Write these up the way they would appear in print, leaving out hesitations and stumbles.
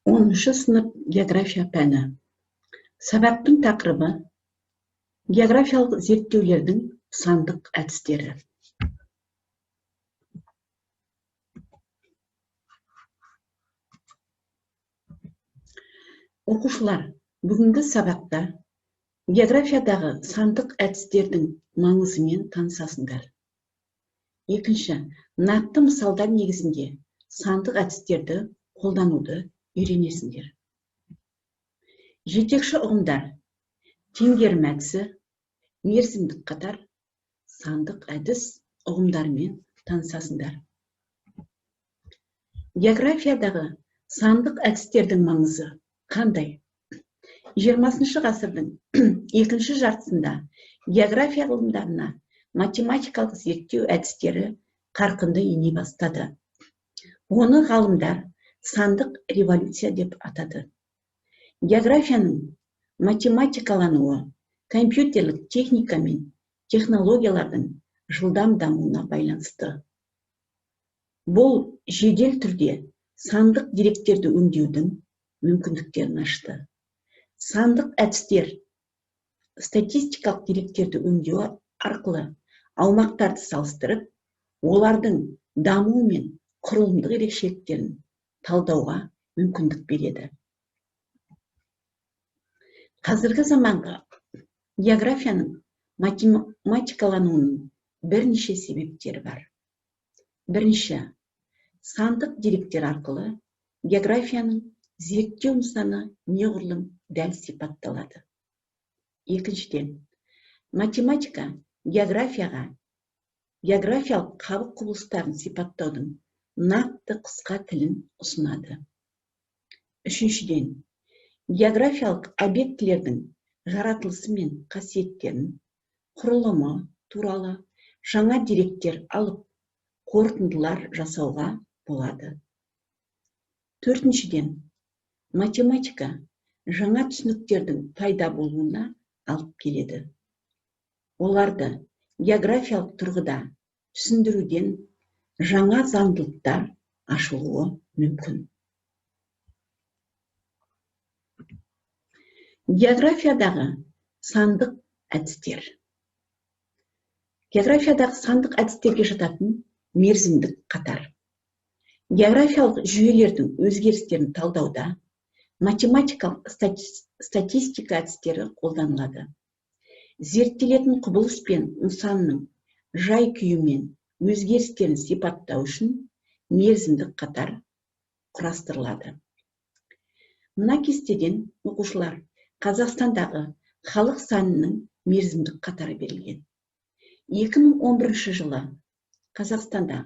10 сынып, география пәні. Сабақтың тақырыбы: географиялық зерттеулердің сандық әдістері. Оқушылар, бүгінгі сабақта географиядағы сандық әдістердің маңызымен танысасыңдар. Екінші, нақты мысалдар негізінде сандық әдістерді қолдануды үйренесіңдер. Жетекші ұғымдар: теңгерім әдісі, мерзімдік қатар, сандық әдіс ұғымдарымен танысасыңдар. Географиядағы сандық әдістердің маңызы қандай? 20 ғасырдың екінші жартысында география ғылымдарына математикалық зерттеу әдістері қарқынды ене бастады. Оны ғалымдар сандық революция деп атады. Географияның математикалануы компьютерлік техника мен технологиялардың жылдам дамуына байланысты. Бұл жедел түрде сандық деректерді өңдеудің мүмкіндіктерін ашты. Сандық әдістер статистикалық деректерді өңдеу арқылы аумақтарды салыстырып, олардың дамуы мен құрылымдық ерекшеліктерін талдауға мүмкіндік береді. Қазіргі заманғы географияның математикалануының бірнеше себептері бар. Бірінші, сандық деректер арқылы географияның зерттеу нысаны неғұрлым дәл сипатталады. Екіншіден, математика географияға географиялық қабық құбылыстарын сипаттаудың нақты қысқа тілін ұсынады. Үшіншіден, географиялық объектілердің жаратылысы мен қасиеттерін, құрылымы туралы жаңа деректер алып, қорытындылар жасауға болады. Төртіншіден, математика жаңа түсініктердің пайда болуына алып келеді. Оларды географиялық тұрғыда түсіндіруден жаңа заңдылықтар ашылуы мүмкін. Географиядағы сандық әдістер. Географиядағы сандық әдістерге жататын мерзімдік қатар. Географиялық жүйелердің өзгерістерін талдауда математикалық статистика әдістері қолданылады. Зерттелетін құбылыс пен нысанның жай күйі мен өзгерістерін сипаттау үшін мерзімдік қатар құрастырылады. Мына кестеден, оқушылар, Қазақстандағы халық санының мерзімдік қатары берілген. 2011 жылы Қазақстанда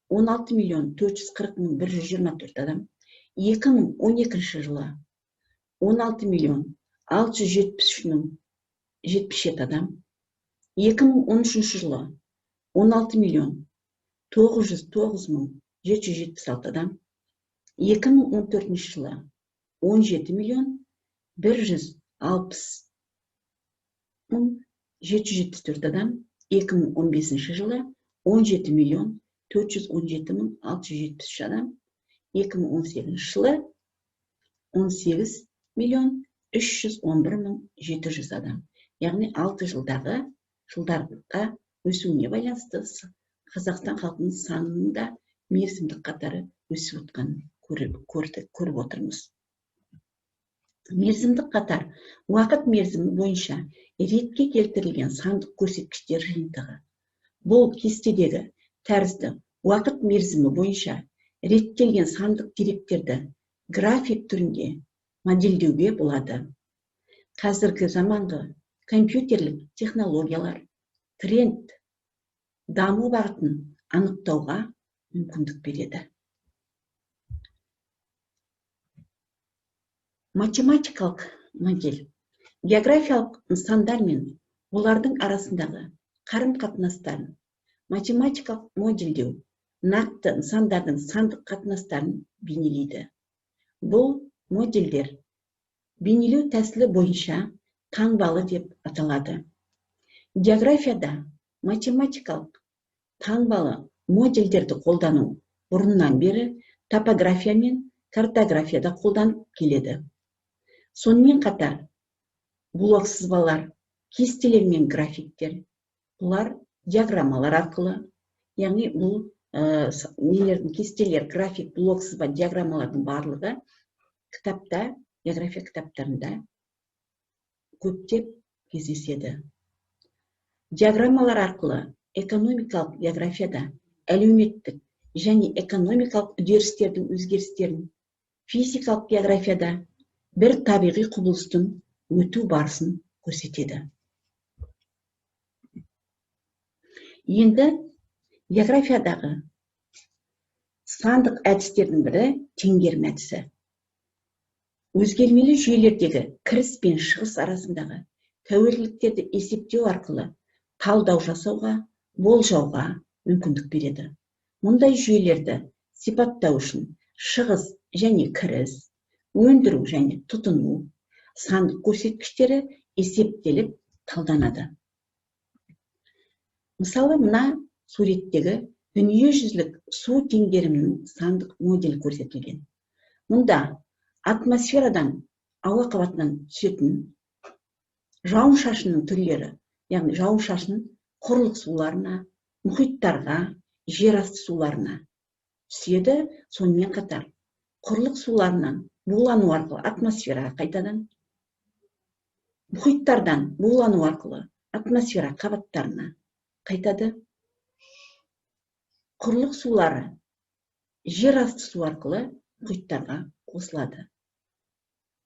16 миллион 440 мың 124 адам, 2012 жылы 16 миллион 673 мың 77 адам, 2013 жылы 16 миллион 909 мың 776 адам, 2014 жылы 17 миллион 160 мың 774 адам, 2015 жылы 17 миллион 417 мың 673 адам, 2018 жылы 18 миллион 311 мың 700 адам. Яғни 6 жылдағы жылдарға өсуіне байланысты Қазақстан халқының санының да мерзімдік қатары өсіп отқанын көріп отырмыз. Мерзімдік қатар уақыт мерзімі бойынша ретке келтірілген сандық көрсеткіштер жиынтығы. Бұл кестедегі тәрізді уақыт мерзімі бойынша реттелген сандық деректерді график түрінде модельдеуге болады. Қазіргі заманғы компьютерлік технологиялар тренд даму бағытын анықтауға мүмкіндік береді. Математикалық модель географиялық нысандар мен олардың арасындағы қарым-қатынастарын математикалық модельдеу нақты нысандардың сандық қатынастарын бейнелейді. Бұл модельдер бейнелеу тәсілі бойынша таңбалы деп аталады. Географияда математикалық таңбалы модельдерді қолдану бұрыннан бері топография мен картографияда қолданып келеді. Сонымен қатар блок сызбалар, кестелер мен графиктер, бұлар диаграммалар арқылы, яғни бұл нелердің кестелер, график, блок сызба, диаграммалардың барлығы кітапта, география кітаптарында көптеп кездеседі. Диаграммалар арқылы экономикалық географияда әлеуметтік және экономикалық үдерістердің өзгерістерін, физикалық географияда бір табиғи құбылыстың өту барысын көрсетеді. Енді географиядағы сандық әдістердің бірі теңгерім әдісі. Өзгермелі жүйелердегі кіріс пен шығыс арасындағы тәуелділіктерді есептеу арқылы талдау жасауға, болжауға мүмкіндік береді. Мұндай жүйелерді сипаттау үшін шығыс және кіріс, өндіру және тұтыну сандық көрсеткіштері есептеліп талданады. Мысалы, мына суреттегі дүниежүзілік су теңгерімінің сандық моделі көрсетілген. Мұнда атмосферадан, ауа қабатынан түсетін жауын-шашынның түрлері, яғни жауын-шашын құрлық суларына, мұхиттарға, жер асты суларына түседі. Сонымен қатар құрлық суларынан булану арқылы атмосфераға қайтадан, мұхиттардан булану арқылы атмосфера қабаттарына қайтады. Құрлық сулары жер асты су арқылы мұхиттарға қосылады.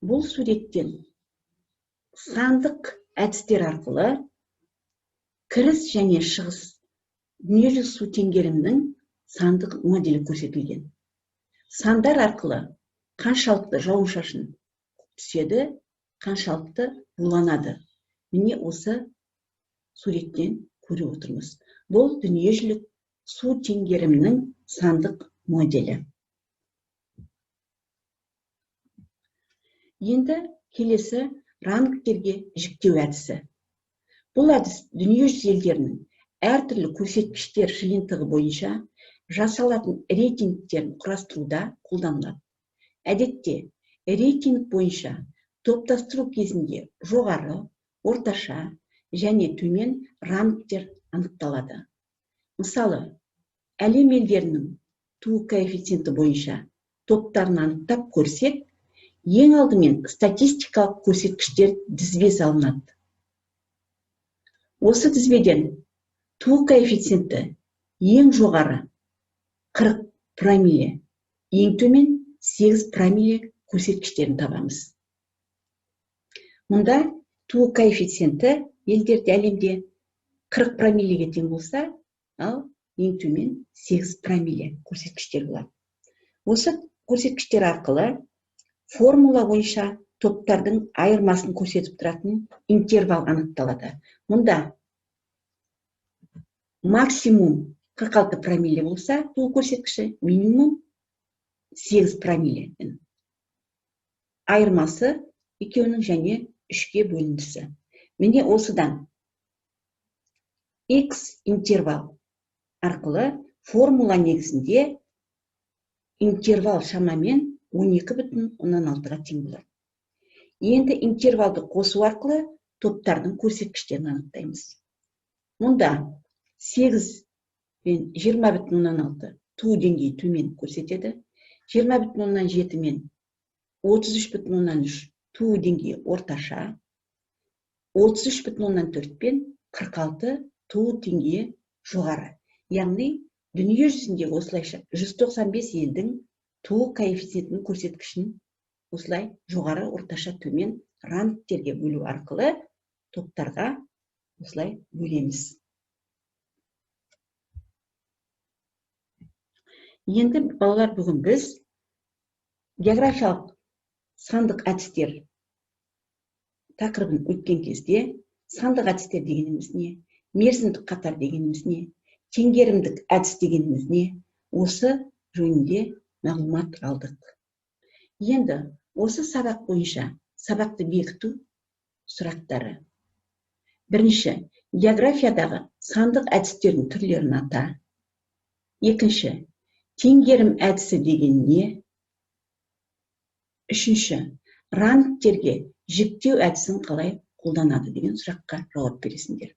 Бұл суреттен сандық әдістер арқылы кіріс және шығыс дүниежүзілік су теңгерімінің сандық моделі көрсетілген. Сандар арқылы қаншалықты жауын-шашын түседі, қаншалықты буланады. Міне осы суреттен көріп отырмыз. Бұл дүниежүзілік су теңгерімінің сандық моделі. Енді келесі рангтерге жіктеу әдісі. Бұл әдіс дүниежүзі елдерінің әртүрлі көрсеткіштер жиынтығы бойынша жасалатын рейтингтерін құрастыруда қолданылады. Әдетте рейтинг бойынша топтастыру кезінде жоғары, орташа және төмен рангтер анықталады. Мысалы, әлем елдерінің туу коэффициенті бойынша топтарын анықтап көрсек, ең алдымен статистикалық көрсеткіштер тізбесі алынады. Осы тізбеден туу коэффициенті ең жоғары 40 промилле, ең төмен 8 промилле көрсеткіштерін табамыз. Мұнда туу коэффициенті елдерде әлемде 40 промиллеге тең болса, ал ең төмен 8 промилле көрсеткіштер болады. Осы көрсеткіштер арқылы формула бойынша топтардың айырмасын көрсетіп тұратын интервал анықталады. Мұнда максимум 46 промилле болса, туу көрсеткіші, минимум 8 промилле. Айырмасы екеуінің және 3-ке бөліндісі. Міне осыдан x интервал арқылы формула негізінде интервал шамамен 12,6-ға тең болады. Енді интервалды қосу арқылы топтардың көрсеткіштерін анықтаймыз. Мұнда 8 пен 20,6 туу деңгейі төмен көрсетеді. 20,7 мен 33,3 туу деңгейі орташа, 33,4 пен 46 туу деңгейі жоғары. Яғни дүние жүзінде осылайша 195 елдің туу коэффициентінің көрсеткішін осылай жоғары, орташа, төмен рангтерге бөлу арқылы топтарға осылай бөлеміз. Енді балалар, бүгін біз географиялық сандық әдістер тақырыбын өткен кезде сандық әдістер дегеніміз не, мерзімдік қатар дегеніміз не, теңгерімдік әдіс дегеніміз не, осы жөнінде мағлұмат алдық. Енді осы сабақ бойынша сабақты бекіту сұрақтары. Бірінші, географиядағы сандық әдістердің түрлерін ата. Екінші, теңгерім әдісі деген не? Үшінші, рангтерге жіктеу әдісін қалай қолданады деген сұраққа жауап бересіңдер.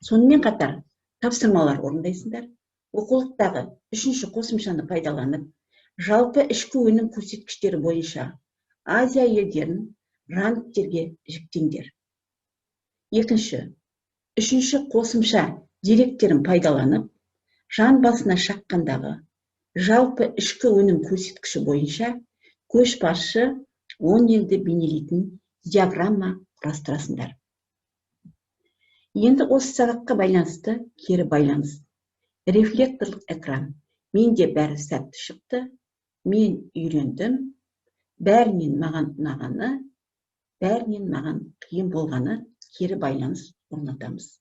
Сонымен қатар тапсырмалар орындайсыңдар. Оқулықтағы үшінші қосымшаны пайдаланып, жалпы ішкі өнім көрсеткіштері бойынша Азия елдерін рангтерге жіктеңдер. Екінші, үшінші қосымша деректерін пайдаланып, жан басына шаққандағы жалпы ішкі өнім көрсеткіші бойынша көшбасшы 10 елді бейнелейтін диаграмма құрастырасыңдар. Енді осы сабаққа байланысты кері байланыс. Рефлекторлық экран. Менде бәрі сәтті шықты. Мен үйрендім. Бәрінен маған ұнағаны, бәрінен маған қиын болғаны, кері байланыс орнатамыз.